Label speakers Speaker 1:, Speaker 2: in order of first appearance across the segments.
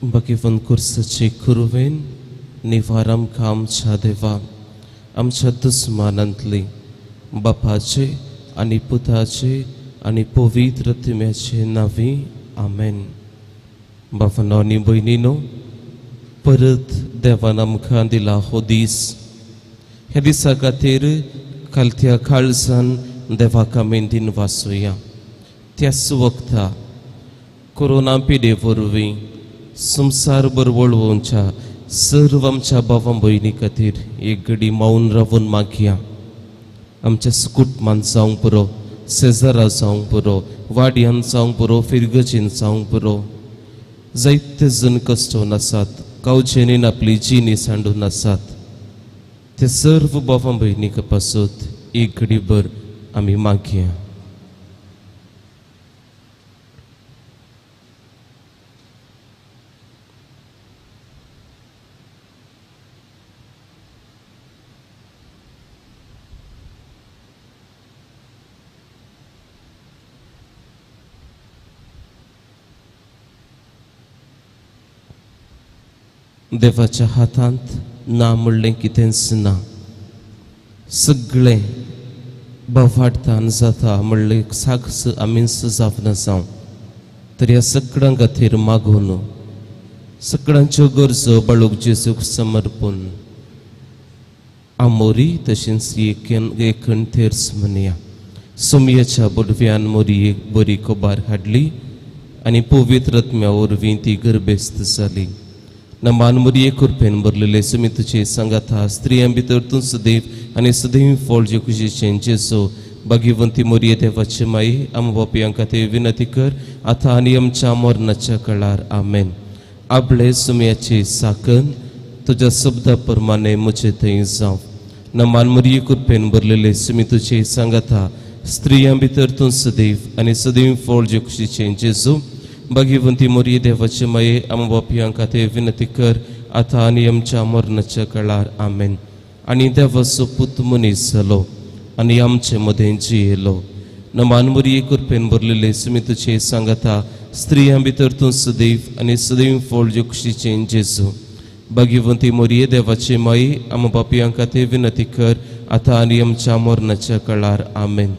Speaker 1: भगवान कुर्साचे कुरवेन निवार आमकां आमच्या देवा आमच्या दुस्मानांतली बापाचे आनी पुताचे आनी पवित्र आत्म्याचे नांवी आमेन. बाबांनो आनी भयणीनो, परत देवान आमकां दिला हो दीस. ह्या दिसा खातीर कालत्या काळजान देवाक आमी दिन वाचुया. त्याच वखता कोरोना पिडे वरवीं संवसारभर वळवोवच्या सर्व आमच्या भावां भयणी खातीर एक घडी मौन रावून मागया. आमच्या कुटुंबान जावंक पुरो, शेजारा जावंक पुरो, वाड्यान जावंक पुरो, फिरगजेन जावंक पुरो, जायते जण कश्टोवन आसात, कावचेनीन आपली जिणी सांडून आसात. ते सर्व भावां भयणी पासत एक घडीभर आमी मागया. देवाच्या हातांत ना म्हणलें कितेंच ना, सगळें बवाडतान जाता म्हणलें साक्ष आमीच जावन जावं. तर ह्या सगळ्यां खातीर मागून सगळ्यांच्यो गरजो बाळूक जेजूक समर्पून आमोरी तशेंच एकण थेर्स म्हणया. सोमयाच्या बोडव्यान मोरी एक बरी खबर हाडली आनी पवित्र आत्म्या वरवीं ती गर्भेस्त जाली. नमान मोरये कृपेन भरलेले सुमी तुझे सांगाता, स्त्रियां भितर तूं सदैव आनी सदैव फळ जे खुशीचें जेजो. भाग्यवंती मोरये देवाचे माई, आम बापयां खातीर विनंती कर आतां आनी आमच्या मरणाच्या कळार. आमेन. आपले सुमयाची साकन तुज्या शब्दा प्रमाणे म्हजे थंय जावं. नमान मोरये कृपेन भरलेले सुमी तुझे सांगाता, स्त्रियां भितर तूं सदैव आनी सदैव फळ जे खुशीचें जेजो. भाग्यवंती मोरये देवाचे माये, आम बापयां खातीर विनंती कर आतां आनी आमच्या मरणाच्या कळार. आमेन. आनी देवाचो पूत मनीस जालो आनी आमचे मदें जियेलो. नमान मोरये कृपेन भरलेले सुमी तुझे सांगाता, स्त्रियां भितर तूं सदैव आनी सदैव फळ जे खुशीचें जेजू. भाग्यवंती मोरये देवाचे माये, आम बापयां खातीर विनंती कर आतां आनी आमच्या मरणाच्या कळार. आमेन.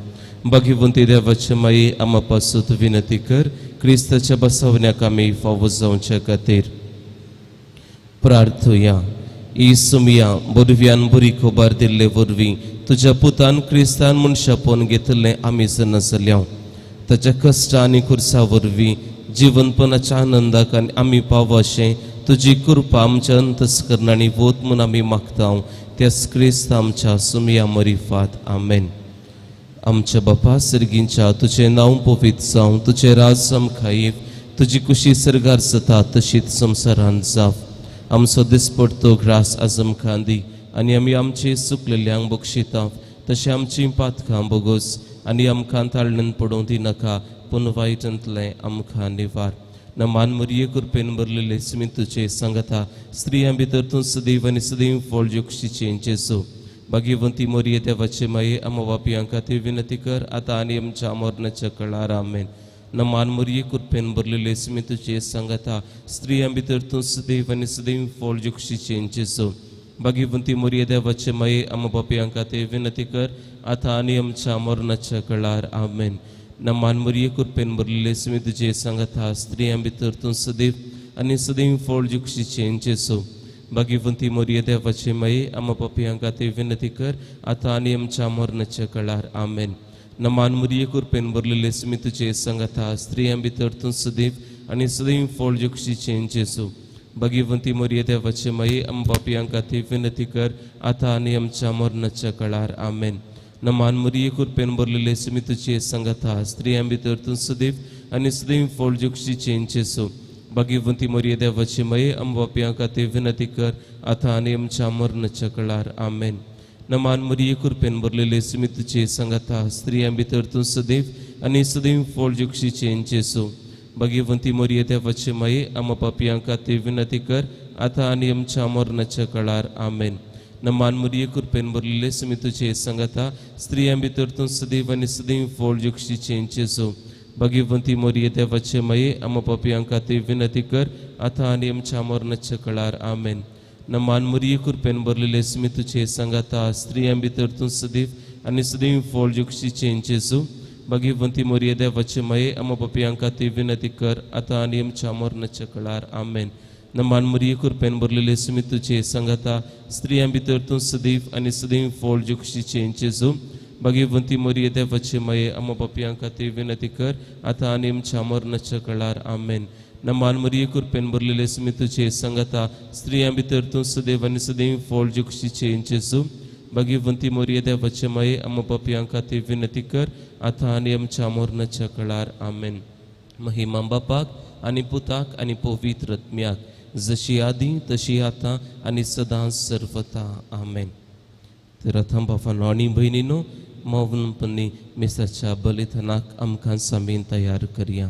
Speaker 1: भाग्यवंती देवाचे माये, आमा पासून विनंती कर क्रिस्ताच्या बसवण्याक आमी फावो जावच्या खातीर. प्रार्थुया. ई सुमया बोरव्यान बरी खबर दिल्ले वरवीं तुज्या पुतान क्रिस्तान मनशापोवन घेतिल्लें आमी जाणा जाल्या. ताच्या कश्ट आनी खुर्सा वरवीं जिवनपणाच्या आनंदाक आनी आमी पावो अशें तुजी कृपा आमच्या अंतस्करणांनी वत म्हूण आमी मागता. त्याच क्रिस्त आमच्या सुमया मरिफात. आमेन. आमच्या बापा सर्गींच्या तुजें नांव पवित्र जावं, तुजें राज आमकां येव, तुजी कुशी सर्गार जाता तशीच संवसारांत जावं. आमचो दिसपडतो ग्रास आज आमकां दी आनी आमी आमचे चुकलेल्यांक बक्षिता तशें आमचीं पातकां बोगोस आनी आमकां ताळणेन पडोवंक दिनाका, पूण वायटांतलें आमकां निवार. नमान मरिये कृपेन भरलेले सुमी तुजे सांगता, स्त्रियां भितर तूं सदैव आनी सदैव फळ जे खुशीचें जेजू. भाग्यवंती मोरये देवाचे माये, आमा बापयां खातीर विनंती कर आतां आनी आमच्या मरणाच्या कळार. आमेन. नमान मोरये कृपेन भरलेले सुमी तुजे सांगता, स्त्रियां भितर तूं सदैव आनी सदैव फळ जे खुशीचें जेजू. भाग्यवंती मोरये देवाचे माये, आमा बापयां खातीर विनंती कर आतां आनी आमच्या मरणाच्या कळार. आमेन. नमान मोरये कृपेन भरलेले सुमी तुजे सांगता, स्त्रियां भितर तूं सदैव आनी सदैव फळ जे खुशीचें जेजू. भाग्यवंती मोरये देवाचे माये, आमा पापयां खातीर विनंती कर आतां आनी आमच्या मरणाच्या कळार. आमेन. नमान मोरये कृपेन भरलेले सुमी तुजे सांगता, स्त्रियां भितर तूं सदैव आनी सदैव फळ जे खुशीचें जेजू. भाग्यवंती मोरये देवाचे माये, आमा पापयां खातीर विनंती कर आतां आनी आमच्या मरणाच्या कळार. आमेन. नमान मोरये कृपेन भरलेले सुमी तुजे सांगता, स्त्रियां भितर तूं सदैव आनी सदैव फळ जे खुशीचें जेजू. भाग्यवंती मोरये देवाचे माये, आम बापयां खातीर विनंती कर आतां आनी आमच्या मरणाच्या कळार. आमेन. नमान मोरये कृपेन भरलेले सुमी तुजे सांगता, स्त्रियां भितर तूं सदैव आनी सदैव फळ जे खुशीचें जेजू. भाग्यवंती मोरये देवाचे माये, आम पापयां खातीर विनंती कर आतां आनी आमच्या मरणाच्या कळार. आमेन. नमान मोरये कृपेन भरलेले सुमी तुजे सांगता, स्त्रियां भितर तूं सदैव आनी सदैव फळ जे खुशीचें जेजू. भगिवंती मोरये देवाचे माये आमा पापयां खातीर विनंती कर आतां आनी आमच्या मरणाच्या कळार. आमेन. नमान मोरये कृपेन भरलेले स्मी तुजे सांगाता स्त्रियां भितर तूं सदैव आनी सदैव फळ जुक्षीचें जेजू. भगिवंती मोरये देवाचे माये आमा पापयां खातीर विनंती कर आतां आनी आमच्या मरणाच्या कळार. आमेन. नमान मोरये कृपेन भरलेले स्मी तुजे सांगाता स्त्रियां भितर तूं सदैव आनी सदैव फळ जुक्षीचें जेजू. भगिवंती मोरये देवाचे माये आमा पापयां खातीर विनंती कर आतां आनी आमच्या मरणाच्या कळार. आमेन. नमान मोरये कृपेन भरलेले स्मी तुजे सांगाता स्त्रियां भितर तूं सदैव आनी सदैव फळ जुक्षीचें जेजू. भगिवंती मोरये देवाचे माये आमा पापयां खातीर विनंती कर आतां आनी आमच्या मरणाच्या कळार. आमेन. महिमा बापाक आनी पुताक आनी पवित्र आत्म्याक, जशी आदी तशी आतां आनी सदां सर्वता. आमेन. तर आतां बाबानो आनी भयणीनो मौनपणी मिसाच्या बलिदानाक आमकां सामीन तयार करया.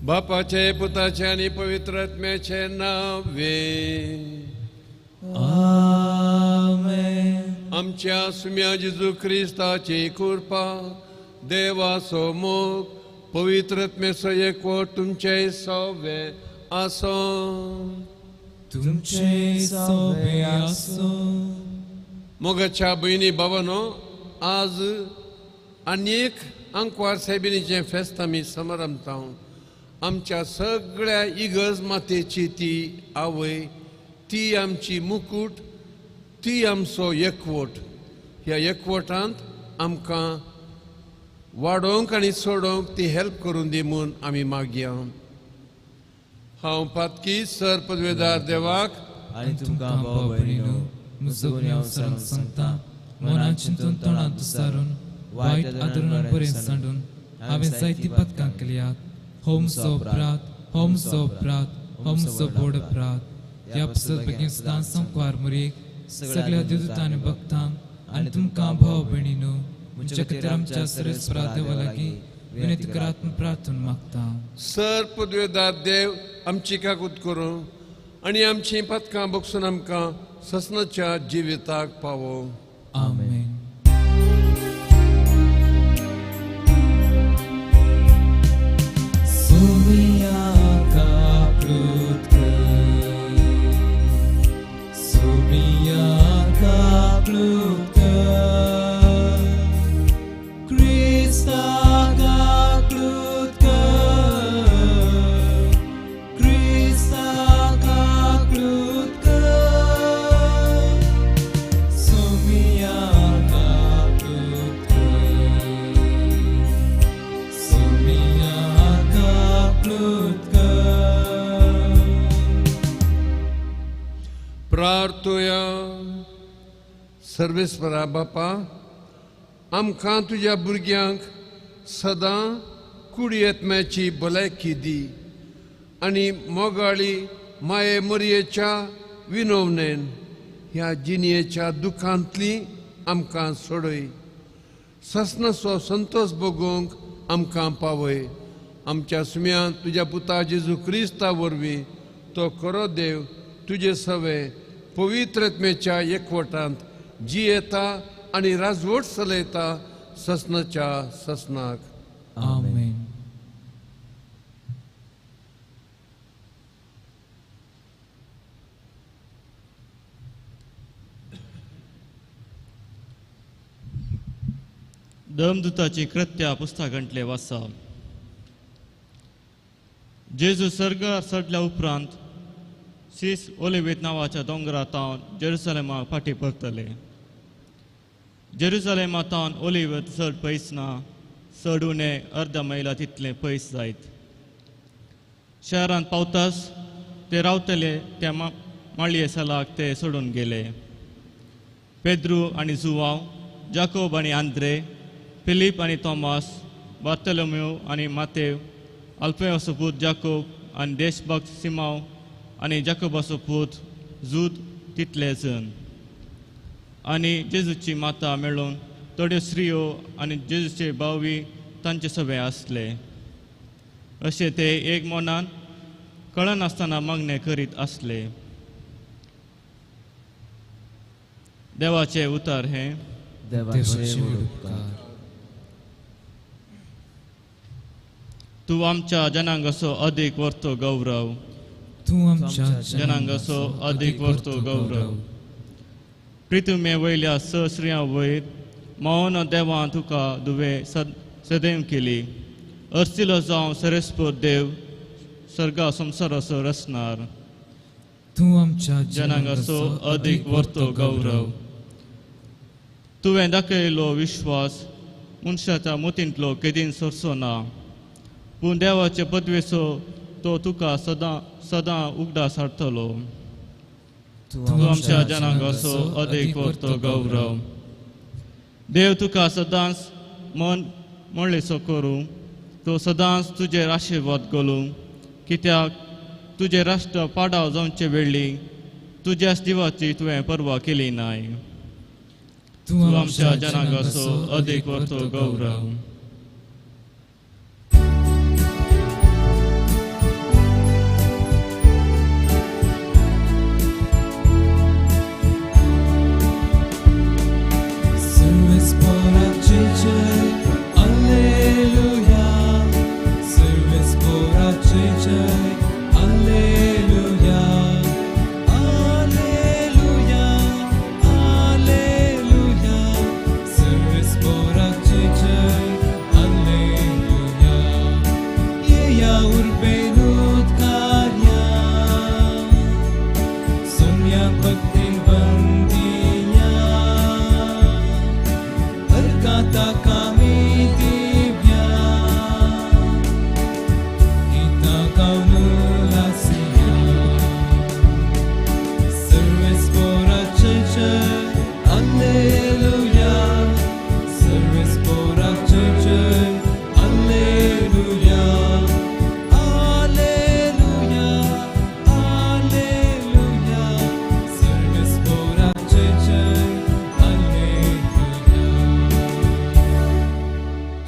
Speaker 2: बापाचे पुताचे आनी पवित्र आत्म्याचे नावे
Speaker 3: आमेन.
Speaker 2: आमच्या सुम्या जेजू क्रिस्ताची कृपा, देवाचो मोग, पवित्र आत्म्याचो एकवट तुमचे सवे आसूं.
Speaker 3: तुमचे सवे आसूं.
Speaker 2: मोगाच्या भयणी बाबानो, आज आनी एक आंकवार सायबिणीचें फेस्त आमी समारंभता. आमच्या सगळ्या इगर्ज मातेची ती आवय, ती आमची मुकूट, ती आमचो एकवट. ह्या एकवटांत आमकां वाडोवंक आनी सोडोवंक ती हेल्प करून दी म्हूण आमी मागया. हांव पातकी सर पदवेदार देवाक
Speaker 3: आनी तुमकां भाव भयणीनो म्हजो गुन्यांव सारून सांगता, मनान चिंतून तोंडांत दुसारून वायट आदरून पर्यंत सांडून हांवें जायतीं पदकां केल्यात. होमसो अपराध, होमसो अपराध, होमसो बोड अपराध. ह्या पसत बेगीन सदां संकवार मुरीक सगळ्या देवदूतांनी भक्तांक आनी तुमकां भाव भयणीनो म्हज्या खातीर आमच्या सर्वेस्परा देवा लागीं विनंती करात म्हूण प्रार्थना मागता.
Speaker 2: सर पदवेदार देव आमची काकूत करूं आनी आमचीं पदकां बगसून आमकां ससनाच्या जिविताक पावो.
Speaker 3: आमेन. Sumiya ka pluta,
Speaker 2: सर्वेस्परा बापा, आमकां तुज्या भुरग्यांक सदां कुडयेत्म्याची भलायकी दी आनी मोगाळी माये मरयेच्या विनवणेन ह्या जिणयेच्या दुखांतली आमकां सोडय. ससनाचो संतोश भोगोवंक आमकां पावय. आमच्या सुम्यान तुज्या पुता जेजू क्रिस्ता वरवीं तो खरो देव तुजे सवे पवित्रत्मेच्या एकवटांत जियेता आनी राजवट चलयता ससनाच्या ससनाक.
Speaker 3: आमेन.
Speaker 4: दमदूताची कृत्या पुस्तकांतले वाचा. जेजू सर्गार चडल्या उपरांत सीस ओलिवेत नांवाच्या दोंगरा तावन जेरुसलेमाक फाटीं परतले. जेरुसलेमा तावन ओलिवेत चड पयस ना, चड उणें अर्द मैला तितलें पयस जायत. शहरांत पावताच ते रावतले त्या माळये सलाक ते सोडून गेले. पेद्रू आनी जुवांव, जाकोब आनी आंद्रे, फिलीप आनी थॉमस, बार्तोलोमेव आनी मातेव, अल्फेवाचो पूत जाकोब आनी देशभक्त सिमांव आनी जाकोबाचो पूत जूद तितले जण. आनी जेजूची माता मेळून थोड्यो स्त्रियो आनी जेजूचे भावूय तांचे सभे आसले. अशें ते एक मनान कळनासतना मागणें करीत आसले. देवाचें उतर हें.
Speaker 3: देवाचे उपकार.
Speaker 4: तूं आमच्या जनांगाचो अदीक वर्तो गौरव.
Speaker 3: तूं आमच्या
Speaker 4: जनांगाचो अदीक वर्तो गौरव. पृथ्वी वयल्या स स्त्रियां वयर मौन देवान तुका दुवे सदैव केली. अर्सिलो जावं सरेस्पर देव सर्गा संवसाराचो रचणार.
Speaker 3: तूं आमच्या
Speaker 4: जनांगाचो अदीक वर्तो गौरव. तुवें दाखयलो विश्वास मनशाच्या मतींतलो केदीन सरचो ना, पूण देवाचे पदवेचो तो तुका सदां सदां उगडास हाडटलो. तूं आमच्या जनांगाचो अदीक वर्तो गौरव. देव तुका सदांच मन म्हणलेसो करूं, तो सदांच तुजेर आशिर्वाद घालूं, कित्याक तुजें राष्ट्र पाडाव जावचे वेळी तुज्याच देवाची तुवें पर्वा केली नाय. तूं आमच्या जनांगाचो अदीक वर्तो गौरव.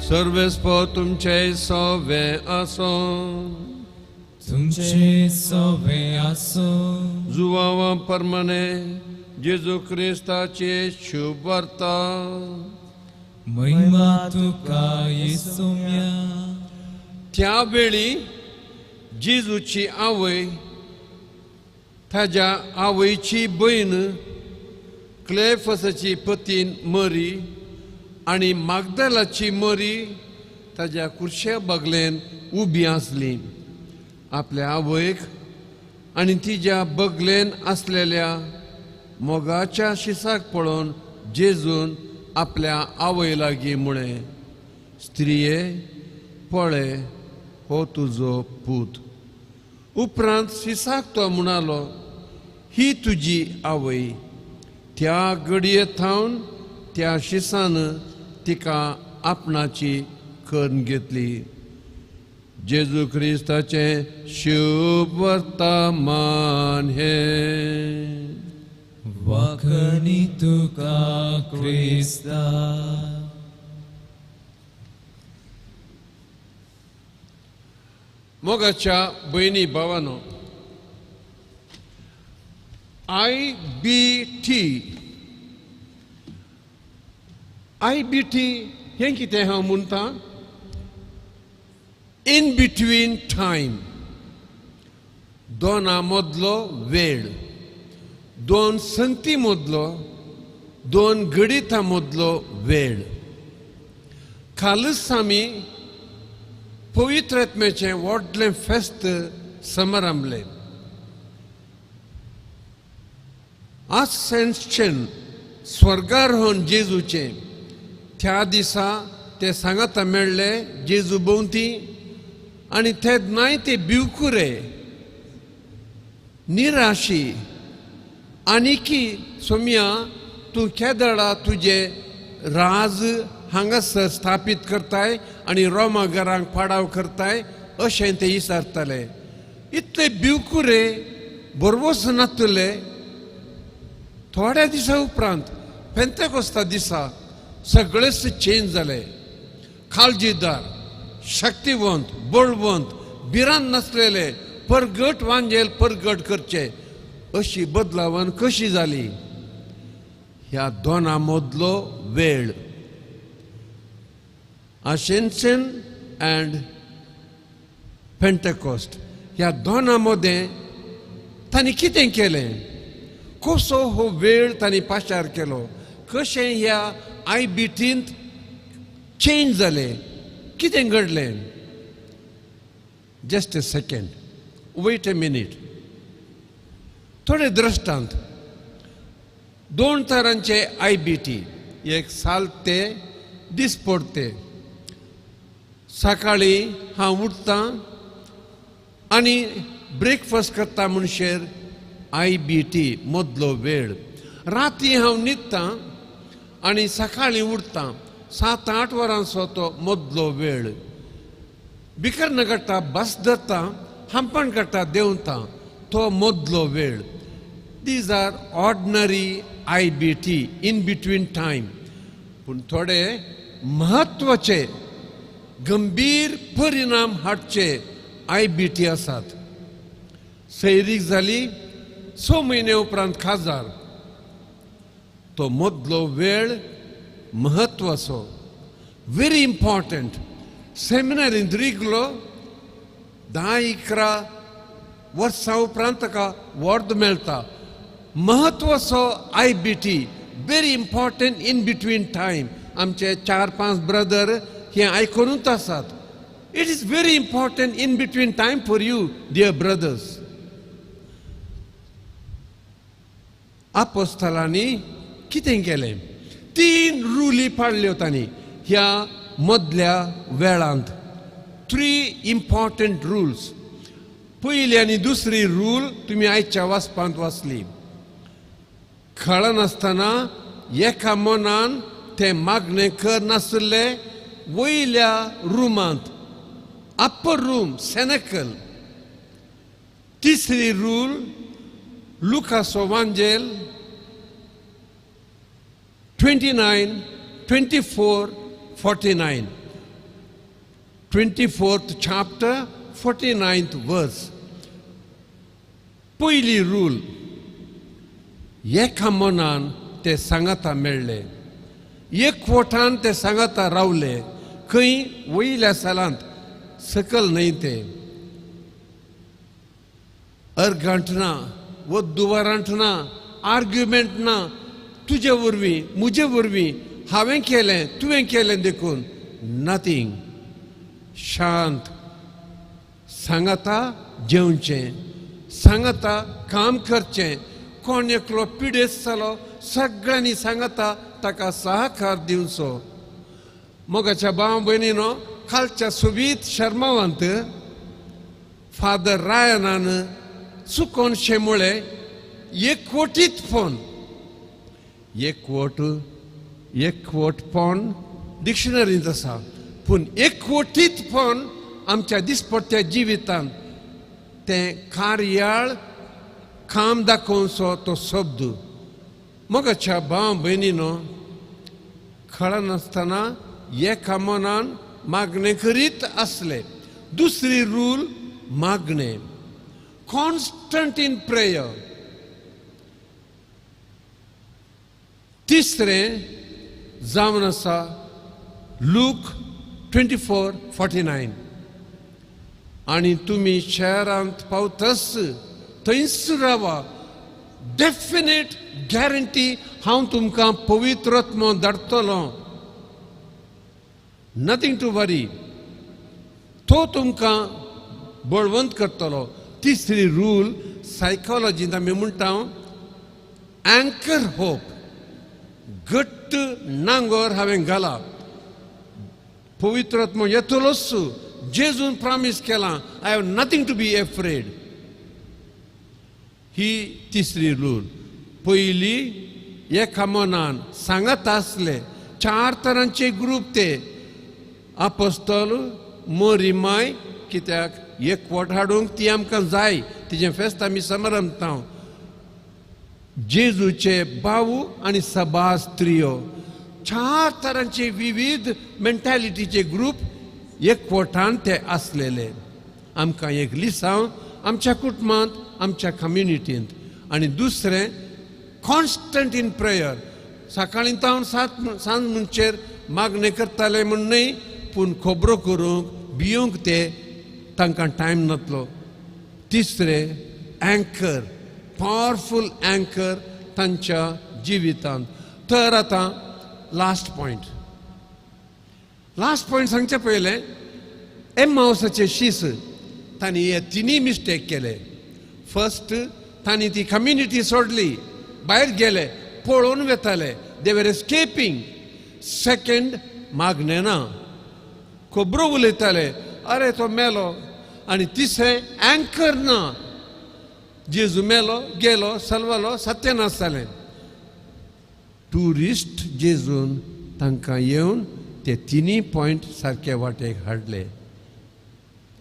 Speaker 2: सर्वेस्पर तुमचे सवे आसो.
Speaker 3: तुमचे सवे आसो.
Speaker 2: जुवावा परमाने जेजू क्रिस्ताचे शुभ वार्ता.
Speaker 3: महिमा तुका येसुम्या.
Speaker 2: त्या वेळी जेजूची आवय ताज्या आवयची भयण क्लेफसाची पतीन मरी आनी मागदालाची मरी ताज्या कुर्शा बगलेन उबी आसली. आपल्या आवयक आनी तिज्या बगलेन आसलेल्या मोगाच्या शिसाक पळोवन जेजून आपल्या आवय लागीं म्हळें, स्त्रिये पळय हो तुजो पूत. उपरांत शिसाक तो म्हणालो, ही तुजी आवय. त्या घडये थावन त्या शिसान तिका आपणाची करून घेतली. जेजू क्रिस्ताचें शुभ वर्तमान हें.
Speaker 3: वाखणी तुका क्रिस्ता.
Speaker 2: मोगाच्या भयणी भावानो, IBT IBT हें कितें हांव म्हणटा? इन बिटवीन टायम, दोना मदलो वेळ, दोन संगती मदलो, दोन गणितां मदलो वेळ. कालच आमी पवित्र आत्म्याचें व्हडलें फेस्त समारंभलें. आसेन्शन स्वर्गारोहण जेजूचें त्या दिसा ते सांगाता मेळ्ळे जेजू भोंवती आनी तेन्नाय ते भिवकुरे निराशी आनीकी सोम्या तूं केदळा तुजें राज हांगासर स्थापीत करताय आनी रोमा घरांक पाडाव करताय अशें ते विचारताले. इतले भिवकुरे बरवस नातले. थोड्या दिसा उपरांत पेंतेकोस्ता दिसा सगळेच चेंज जाले. काळजीदार, शक्तिवंत, बळवंत, भिरांत नासलेले, परगट वांजेल परगट करचे अशी बदलावण कशी जाली? ह्या दोना मदलो वेळ, आसेन्शन अँड पेंटेकोस्ट, ह्या दोना मदें तांणी कितें केलें? कसो हो वेळ तांणी पाशार केलो? कशें ह्या IBTंत चेंज जालें? कितें घडलें? Just a second, wait a minute. थोडे दृश्टांत. दोन तरांचे IBT, एक सालते दिसपडते. सकाळीं हांव उठतां आनी ब्रेकफास्ट करता म्हणशेर IBT मदलो वेळ. राती हांव न्हिदतां आनी सकाळीं उठतां 7-8 वरांचो तो मदलो वेळ. बिकर्ण काडटा, बस धरता, हांपण काडटा, देंवता, तो मदलो वेळ. These are ordinary IBT, in between time. पूण थोडे म्हत्वाचे गंभीर परिणाम हाडचे IBT आसात. सैरीक जाली 6 म्हयने उपरांत खाजार. तो मदलो वेळ म्हत्वाचो, व्हेरी इम्पॉर्टंट. सेमिनारींत रिगलो 10-11 वर्सां उपरांत ताका वर्द मेळटा. म्हत्वाचो IBT, very important in between time. आमचे 4-5 ब्रदर हे आयकूनच आसात. It is very important in between time for you dear brothers. आपोस्तलांनी कितें केलें? 3 रुली पाडल्यो तांणी ह्या मदल्या वेळांत. 3 इम्पॉर्टंट रुल्स. पयली आनी दुसरी रूल तुमी आयच्या वाचपांत वाचली. कळनासतना एका मनान ते मागणें करनासले वयल्या रुमांत, अप्पर रूम, सेनेकल. तिसरी रूल लुकासो वांजेल 29, 24, 49, 24th chapter 49th verse. पयली रूल, एका मनान ते सांगाता मेळ्ळे, एकवटान ते सांगाता रावले. खंय? वयल्या सालांत, सकल न्हय. ते अर्गंट ना, वद्दुवारांट ना, आर्ग्युमेंट ना, तुजे वरवीं म्हजे वरवीं, हांवें केलें तुवें केलें देखून नथींग. शांत सांगाता जेवचें, सांगाता काम करचें. कोण एकलो पिडेस्त जालो सगळ्यांनी सांगाता ताका सहकार दिवचो. मोगाच्या भाव भयणीनो, कालच्या सोबीत शर्मावांत फादर रायनान चुकोन शें म्हळें, एकवटीत फोन. एकवट, एकवटपण डिक्शनरींत आसा, पूण एकवटीतपण आमच्या दिसपट्ट्या जिवितांत तें कार्याळ काम दाखोवचो तो शब्द. मगाच्या भाव भयणीनो, कळनासतना एका मनान मागणें करीत आसले. दुसरी रूल मागणें, कॉन्स्टंट इन प्रेयर. तिसरें जावन आसा लूक 24:49, आनी तुमी शहरांत पावतच थंयच रावा, डेफिनेट गॅरंटी हांव तुमकां पवित्र आत्मो धाडटलो, नथींग टू वरी, तो तुमकां बळवंत करतलो. तिसरी रूल सायकोलॉजींत आमी म्हणटा अँकर होप, घट्ट नांगर हांवें घाला, पवित्र आत्मो येतलोच, जेजून प्रॉमीस केलां, I have nothing to be afraid. ही तिसरी रूल. पयली एका मनान सांगत आसले, चार तरांचे ग्रूप ते, आपोस्तल, मोरीमाय, कित्याक एकवट हाडूंक ती आमकां जाय, तिजें फेस्त आमी समारंभता, जेजूचे भाऊ आनी सभा स्त्रियो, चार तरांचे विविध मेंटालिटीचे ग्रूप एकवटान ते आसलेले. आमकां एक लिसांव आमच्या कुटुंबांत, आमच्या कम्युनिटींत. आनी दुसरें कॉन्स्टंट इन प्रेयर, सकाळीं तावन सांज म्हणचेर मागणें करताले म्हूण न्हय, पूण खबरो करूंक भियोंक ते तांकां टायम नातलो. तिसरें अँकर, पावरफूल अँकर तांच्या जिवितांत. तर आतां लास्ट पॉयंट, लास्ट पॉयंट सांगचें पयलें, एम्मावसाचे शीस तांणी हे तिनूय मिस्टेक केले. फर्स्ट, तांणी ती कम्युनिटी सोडली, भायर गेले, पळोवन वेताले, दे वर एस्केपींग. सेकंड, मागणें ना, खबरो उलयताले, अरे तो मेलो. आनी तिसरें अँकर ना, जेजू मेलो, गेलो, सलवालो, सत्यानाश जालें. ट्युरिस्ट जेजून तांकां येवन ते तिनूय पॉयंट सारके वाटेक हाडले.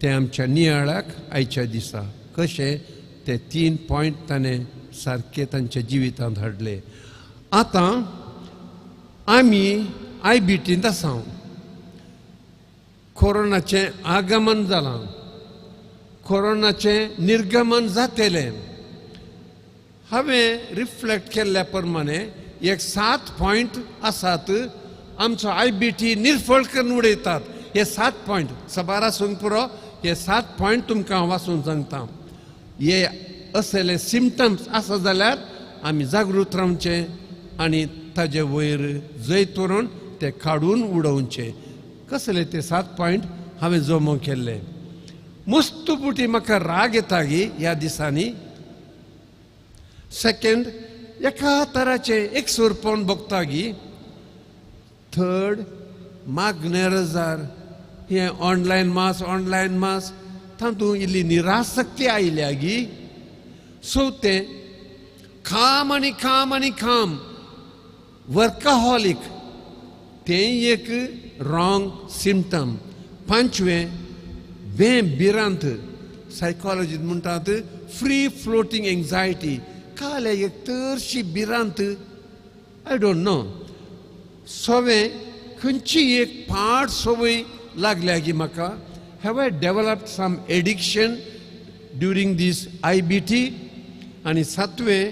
Speaker 2: ते आमच्या नियाळाक आयच्या दिसा कशें ते 3 पॉयंट ताणें सारके तांच्या जिवितांत हाडले. आतां आमी I बी टींत आसा, कोरोनाचें आगमन जालां, कोरोनाचें निर्गमन जातलें. हांवें रिफ्लेक्ट केल्ल्या प्रमाणे एक 7 पॉयंट आसात, आमचो I B T निर्फळ करून उडयतात. हे 7 पॉयंट सबार आसूंक पुरो, हे 7 पॉयंट तुमकां हांव वाचून सांगता. हे असले सिमटम्स आसा जाल्यार आमी जागृत रावचें आनी ताजे वयर जैत व्हरून ते काडून उडोवचें. कसले ते 7 पॉयंट हांवें जमो केल्ले. मस्त पुटी म्हाका राग येता गी ह्या दिसांनी. सेकंड, एका तराचें एकसुरपण भोगता गी. थर्ड, मागणें रजार, हें ऑनलायन मास, ऑनलायन मास, तातूंत इल्ली निरासक्ती आयल्या गी. चवथें, काम आनी काम आनी काम, वर्काहॉलीक, तें एक रॉंग सिमटम. पांचवें, बें भिरांत, सायकोलॉजींत म्हणटात फ्री फ्लोटींग एंग्जायटी, काल एक तरशी भिरांत, I don't know. सवें, खंयची एक पाड संवय लागल्या गी म्हाका, have I developed some addiction during this I B T. आनी सातवें,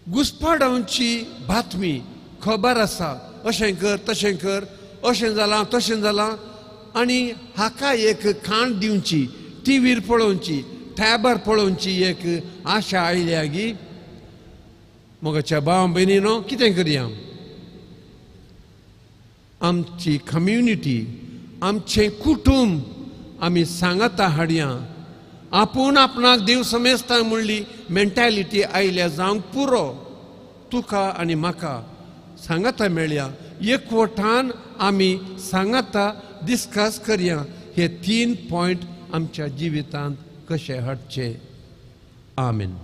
Speaker 2: घुसपाडावची बातमी खबर आसा, अशें कर तशें कर, अशें जालां तशें जालां, आनी हाका एक खाण दिवची, टिवीर पळोवची, टॅबार पळोवची एक आशा आयल्या गी. मोगाच्या भाव भयणीनो, कितें करया, आमची कम्युनिटी, आमचें कुटूंब आमी सांगाता हाडया. आपूण आपणाक देव समेस्ता म्हणली मेंटालिटी आयल्या जावंक पुरो. तुका आनी म्हाका सांगाता मेळया, एकवटान आमी सांगाता डिस्कस करया. हे 3 पॉयंट आमच्या जिवितांत कशे हाडचे. आमेन.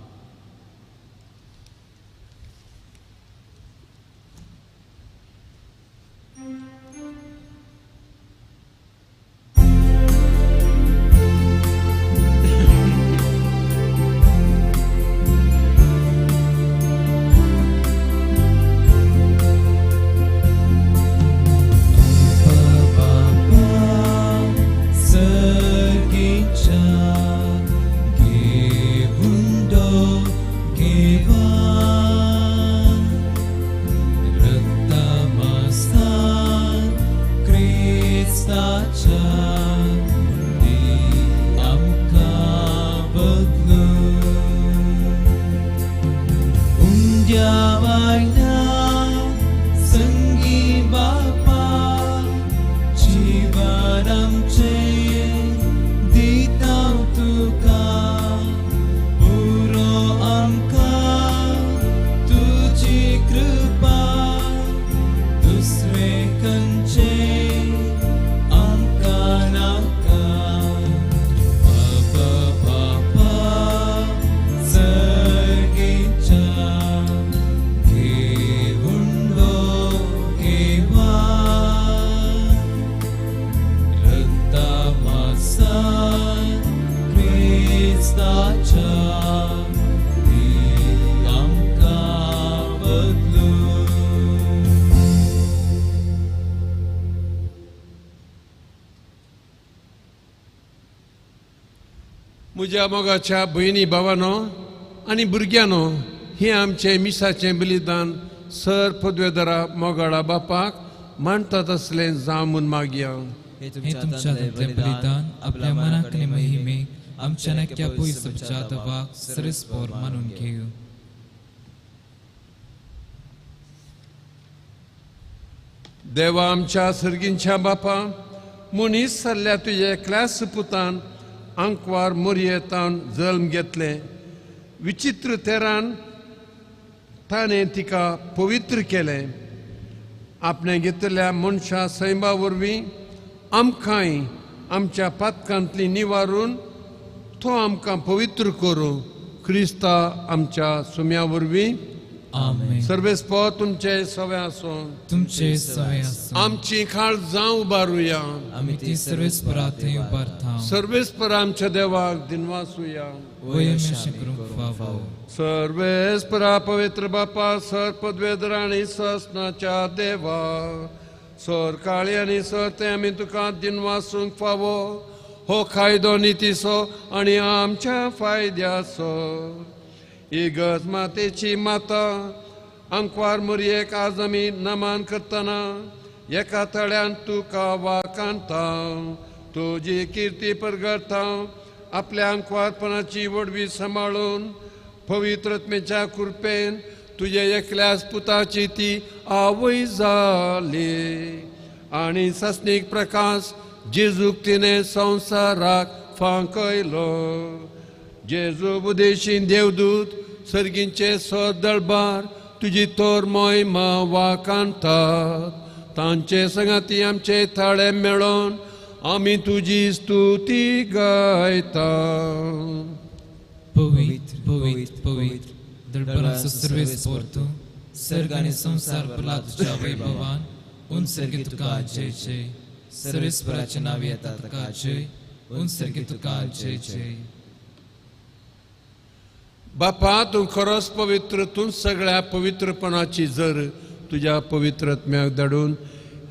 Speaker 2: म्हज्या मोगाच्या भयणी भावानो आनी भुरग्यांनो, हें आमचें मिसाचें बलिदान सर पदवेदारा मोगाळा बापाक मानतात असलें जावं म्हूण मागया.
Speaker 3: हे तुमच्या हातांतलें बलिदान आपल्या मनाक आनी महिमेक आमच्या नाक्या पयसच्या दबाक सरस्पोर मानून घेवं.
Speaker 2: देवा आमच्या सर्गींच्या बापा, मनीस जाल्ल्या तुज्या एकल्याच पुतान आंकवार मोरयेतान जल्म घेतलें. विचित्र तेरान ताणें तिका पवित्र केलें. आपणें घेतल्या मनशा सैमा वरवीं आमकांय आमच्या पातकांतली निवारून तो आमकां पवित्र करूं. क्रिस्ता आमच्या सुम्या वरवीं.
Speaker 3: आमेन.
Speaker 2: सर्वेस्पोर तुमचे सवे आसूं.
Speaker 3: तुमचे सवे आसूं.
Speaker 2: आमची खाळ जावं उबारुया.
Speaker 3: आमी ती सर्वेस्परा थंय उबारता.
Speaker 2: सर्वेस्पर आमच्या देवाक दिनवासुया.
Speaker 3: वयम्य करूंक फावो.
Speaker 2: सर्वेस्परा पवित्र बापा, सर पदवेदर आनी ससनाच्या देवा, सर काळी आनी सर ते आमी तुका दिनवासूंक फावो. हो कायदो नितीचो आनी आमच्या फायद्याचो. इगर्ज मातेची माता आंकवार मोरयेक आज आमी नमन करतना एका तळ्यान तुका वाखाणता, तुजी किर्ती परगडटा. आपल्या आंकवारपणाची वडवी सांबाळून पवित्रत्मेच्या कृपेन तुज्या एकल्याच पुताची ती आवय जाली आनी सासणीक प्रकाश जेजूक तिणें संवसाराक फांकयलो. जेजू बुदेशी देवदूत सर्गींचे सदळबार तुजी तोर मोहिमा वाखाणतात. तांचे संगाती आमचे थाळे मेळोन आमी तुजी स्तुती गायता.
Speaker 3: पवित्र पवित्र पवित्र दळबराचो सर्वेस्पोर तूं, सर्ग आनी संवसार भरला तुज्या वैभवान. उंच तुका जय जय. सर्वेस्पराचें नांव येता ताका जय. उंच तुका जय जय.
Speaker 2: बापा, तूं खरोच पवित्र, तूं सगळ्या पवित्रपणाची जर तुज्या पवित्रत्म्याक धाडून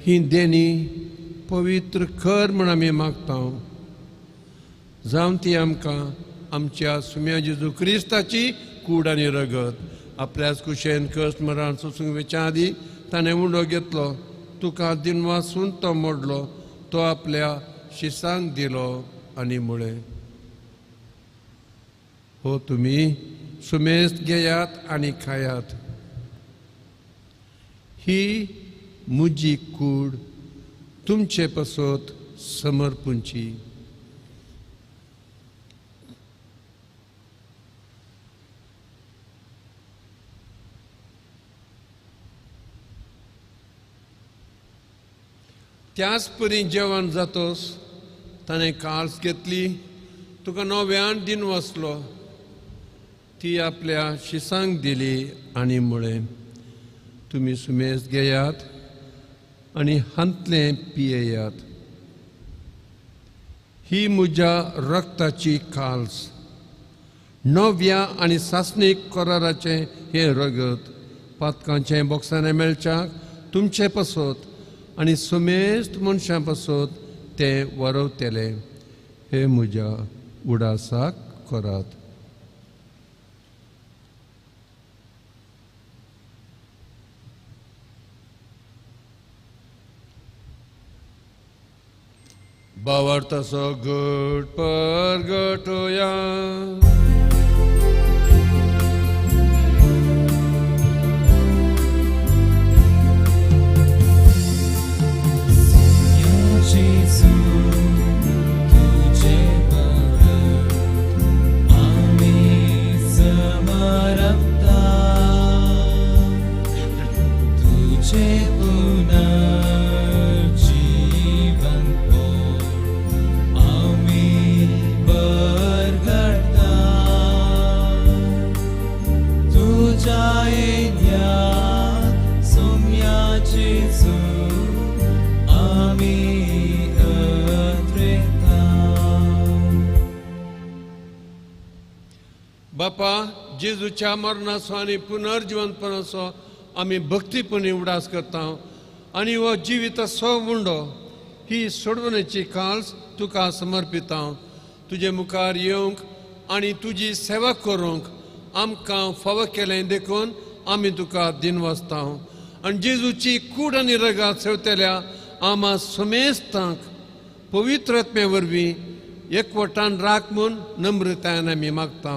Speaker 2: ही देणी पवित्र कर म्हूण आमी मागता. जावं ती आमकां आमच्या सुम्या जेजू क्रिस्ताची कूड आनी रगत. आपल्याच कुशेन कश्ट मरण सोसूंक वेच्या आदीं ताणें उंडो घेतलो, तुका दिनवासून तो मोडलो, तो आपल्या शिसांक दिलो आनी म्हळें, हो तुमी सुमेस्त घेयात आनी खायात. ही म्हजी कूड तुमचे पासत समर्पूंची. त्याच परी जेवण जातोस ताणें काल्स घेतली, तुका नव्यान दिन वसलो, ती आपल्या शिसांक दिली आनी म्हळें, तुमी सुमेज घेयात आनी हांतलें पियेयात. ही म्हज्या रक्ताची काल्स, नव्या आनी सासणीक कराराचें हें रगत पातकांचें बोक्सांनी मेळच्याक तुमचे पासत आनी सुमेस्त मनशां पासत तें वरवतलें. हें म्हज्या उडासाक करात. भावार्थाचो घट परगटोया. बापा, जेजूच्या मरणाचो आनी पुनर्जिवंतपणाचो आमी भक्तीपणी उडास करता आनी हो जिविताचो उंडो ही सोडवणेची काल्स तुका समर्पिता. तुजे मुखार येवंक आनी तुजी सेवा करूंक आमकां फावो केलें देखून आमी तुका दिनवासता. आनी जेजूची कूड आनी रगात सेवतल्या आमा समेस्तांक पवित्र आत्म्या वरवीं एकवटान राख म्हूण नम्रतायेन आमी मागता.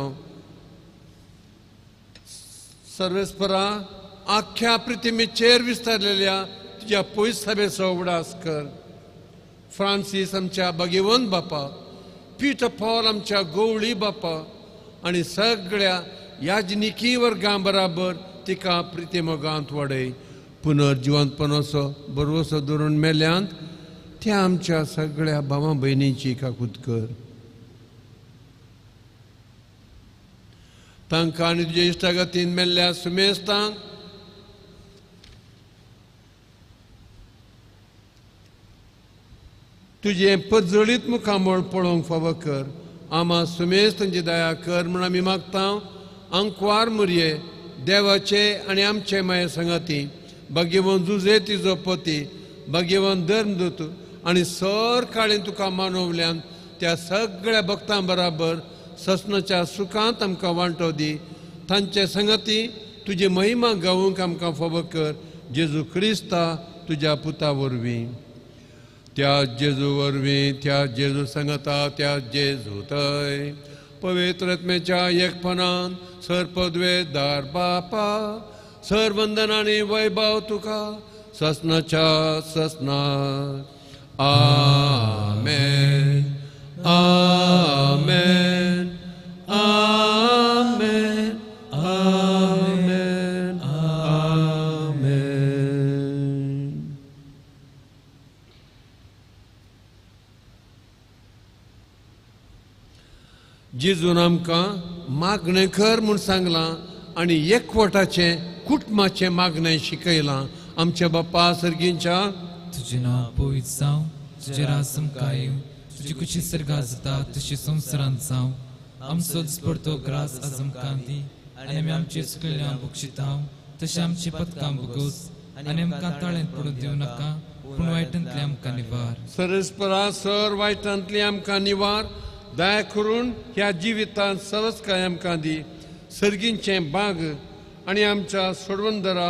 Speaker 2: सर्वेस्परा आख्ख्या पृथ्वीचेर विस्तारलेल्या तुज्या पयस सभेचो उगडास कर. फ्रांसीस आमच्या भगवंत बापा, पीटर पॉल आमच्या गोवळी बापा आनी सगळ्या याजनिकी वर्गां बराबर तिका प्रितीमोगांत वाडय. पुनर्जिवंतपणाचो भरवसो धरून मेल्यांत त्या आमच्या सगळ्या भावा भयणींची काकूत कर. तांकां आनी तुज्या इश्टागतीन मेल्ल्या सुमेस्तांक तुजें परजळीत मुखामळ पळोवंक फावो कर. आमा सुमेस्त तांची दया कर म्हूण आमी मागता. आंकवार मुरये देवाचे आनी आमचे माये संगाती भाग्यवंत जुजे तिजो पती भाग्यवंत धर्मदूत आनी सर काळेन तुका मानवल्यान त्या सगळ्या भक्तां बराबर ससनाच्या सुखांत आमकां वांटो दी. तांचे संगाती तुजी महिमा गावूंक आमकां फावो कर. जेजू क्रिस्ता तुज्या पुता वरवीं. त्या जेजू वरवीं, त्या जेजू संगता, त्या जेजू थंय पवित्र आत्म्याच्या एकपणान सर पदवेदार बापा सर वंदन आनी वैभव तुका ससनाच्या ससनात. आमेन आमेन आमेन आमेन आमेन. जेजून आमकां मागणें कर म्हूण सांगलां आनी एकवटाचें कुटुंबाचें मागणें शिकयलां. आमच्या बापा सर्गींच्या
Speaker 3: तुजें नांव पवित्र जावं, तुजें राज आमकां येवं, तुजी खुशी सर्गांत जाता तशी संवसारांत जावं. आमचो दिसपडतो ग्रास आज आमकां दी आनी आमी आमचे चुकलेल्या बक्षितांव तशें आमची पदकां भोगोस आनी आमकां ताळ्यांत पडून दिवं नाका पूण वायटांतलें आमकां निवार.
Speaker 2: सरस्परा सर वायटांतली आमकां निवार. दया करून ह्या जिवितांत सवस्काय आमकां दी. सर्गींचें बाग आनी आमच्या सोडवंदरा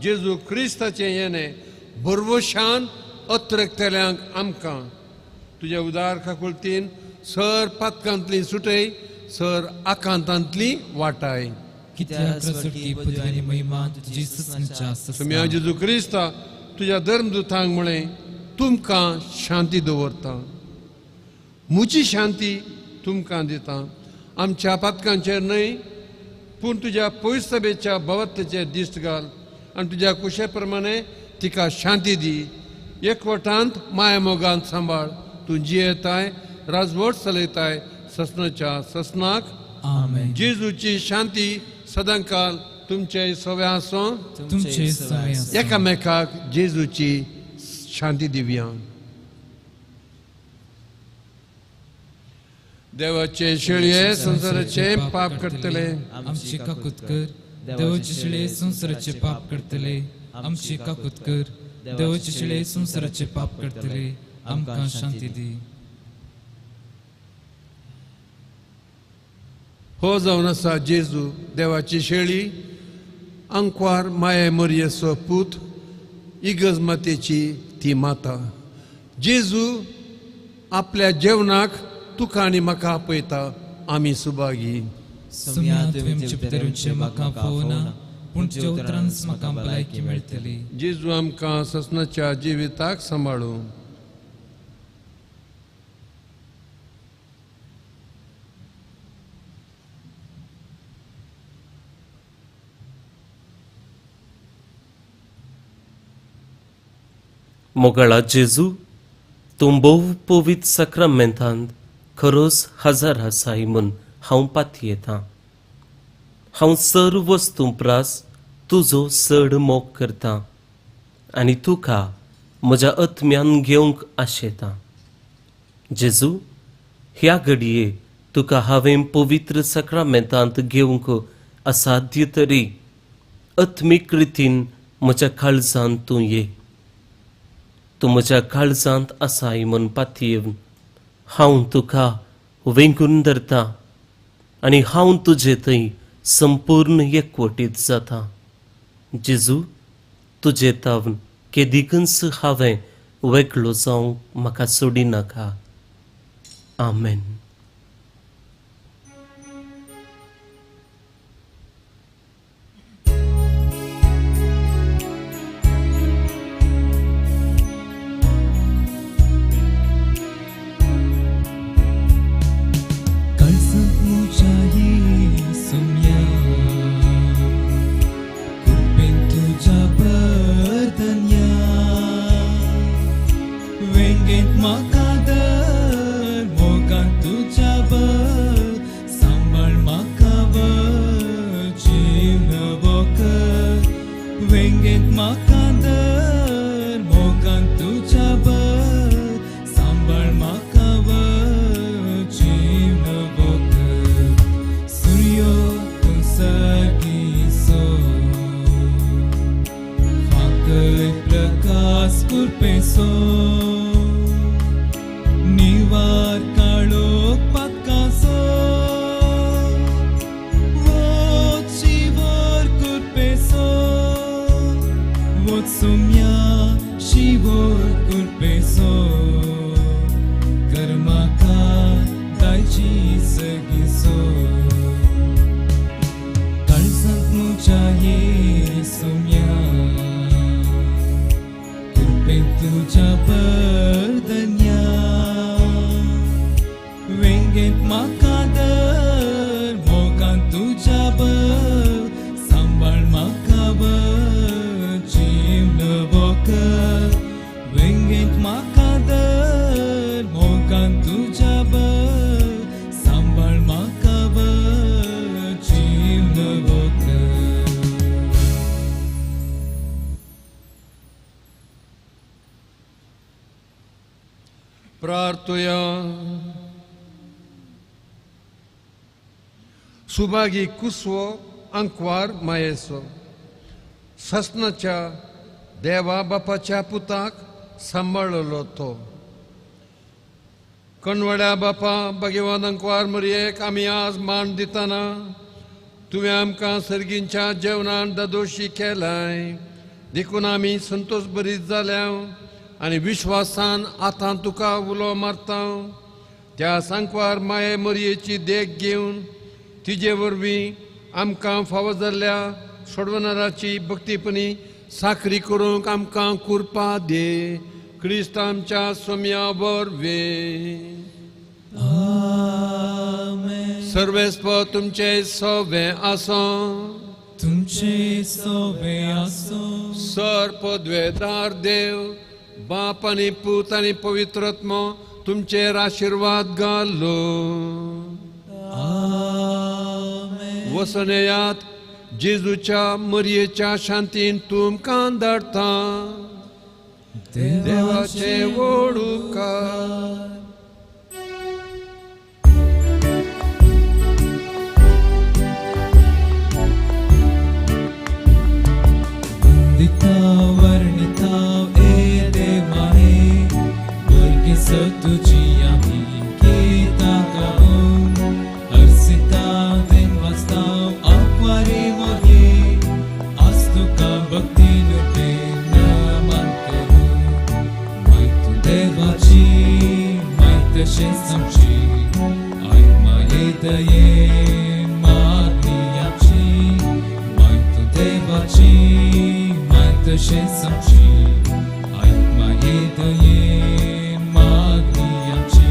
Speaker 2: जेजू क्रिस्ताचें येणें भरवशान अत्रकतल्यांक आमकां तुज्या उदार काकुळतीन सर पातकांतली सुटय, सर आकांतांतली वाटाय. तुमी जेजू क्रिस्ता तुज्या धर्मदूतांक म्हळें तुमकां शांती दवरता, म्हजी शांती तुमकां दिता. आमच्या पातकांचेर न्हय पूण तुज्या पयस सभेच्या भवत्वाचेर दिश्ट घाल आनी तुज्या कुशे प्रमाणे तिका शांती दी. एकवटांत मायामोगांत सांबाळ. तूं जियेताय, राजवट चलयताय ससनाच्या ससनाक.
Speaker 3: आमेन.
Speaker 2: जेजूची शांती सदांकाल तुमचे सवे आसूं. एकामेकाक जेजूची शांती दिवया. देवाचे शेळये संवसाराचे पाप करतले
Speaker 3: आमची काकूत कर. देवाचे शेळये संवसाराचे पाप करतले आमची काकूत कर. देवाचे शेळये संवसाराचे पाप करतले आमकां शांती दी.
Speaker 2: हो जावन आसा जेजू देवाची शेळी, आंकवार माये मरियेचो पूत, इगर्ज मातेची ती माता. जेजू आपल्या जेवणाक तुका आनी म्हाका आपयता. आमी सुभागी. जेजू आमकां ससनाच्या जिविताक सांबाळूं.
Speaker 1: मोगाळा जेजू, तूं भोव पवित्र साक्रामेंतांत खरोच हजार आसाय म्हूण हांव पातयेतां. हांव सर वस्तूं प्रास तुजो चड मोग करतां आनी तुका म्हज्या आत्म्यान घेवंक आशेतां. जेजू, ह्या घडये तुका हांवें पवित्र साक्रामेंतांत घेवंक असाध्य तरी आत्मीक रितीन म्हज्या काळजांत तूं ये. तूं म्हज्या काळजांत आसाय म्हूण पातयेवन हांव तुका वेंगून धरतां. आनी हांव तुजे थंय संपूर्ण एकवटीत जाता. जेजू, तुजे तावन केदिकूच हांवें वेगळो जावंक म्हाका सोडिनाका. आमेन.
Speaker 2: सुभागी कुसवो अंकवार मायेसो ससनाच्या देवा बापाच्या पुताक सांबाळलो तो. कणवड्या बापा भगवान अंकवार मरयेक आमी आज मान दितना तुवें आमकां सर्गींच्या जेवणान दादोशी केलाय देखून आमी संतोश बरीत जाल्या आनी विश्वासान आतां तुका उलो मारता. त्या सांकवार माये मरयेची देख घेवन तिजे वरवीं आमकां फावो जाल्ल्या सोडवणाराची भक्तीपणी साखरी करूंक आमकां कृपा दे. क्रिस्त आमच्या सोम्या वरवीं. सर्वेस्पर तुमचे सवे आसो.
Speaker 3: तुमचे सवे आसो.
Speaker 2: सर पदवेदार देव बाप आनी पूत आनी पवित्रात्मो तुमचेर आशिर्वाद घालो. वसनेयात जेजूच्या मरयेच्या शांतीन तुमकां धाडटा. देवाचे व्हड उपकार.
Speaker 3: वंदिता वर्णिता ए देवाहे भुरगीं स तुजी आमी गीतां गावन हर्षिता दिनवासता आंकवारी मोरये आज तुका भक्तीन नमन करूं. माय तूं देवाची माय तशेंच आमची आयक माये दयेन मागणी आमची. माय तूं देवाची माय तशेंच आमची आयक माये दयेन मागणी आमची.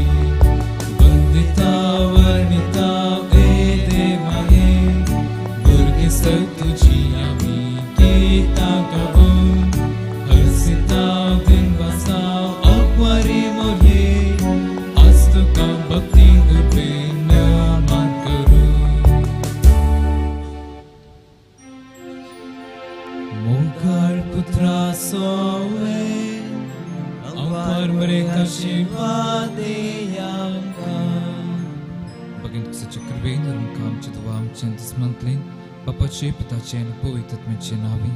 Speaker 3: वंदिता वर्णिता ए देवाये भुरगीं स तुजी आमी गीतां गावन हर्षिता दिनवासा आंकवारी मोरये आज तुका भक्ती उर्बेन नमन करूं. मोगाळ पुत्रा सोवे आंकवार मरेक आशिर्वाद दे आमकां. भगीन तुझ्या कृपेन आमकां आमच्या देवा आमच्या दुस्मांतल्यान बापाचे पिताचे आनी पवित्र आत्म्याचे नांवी.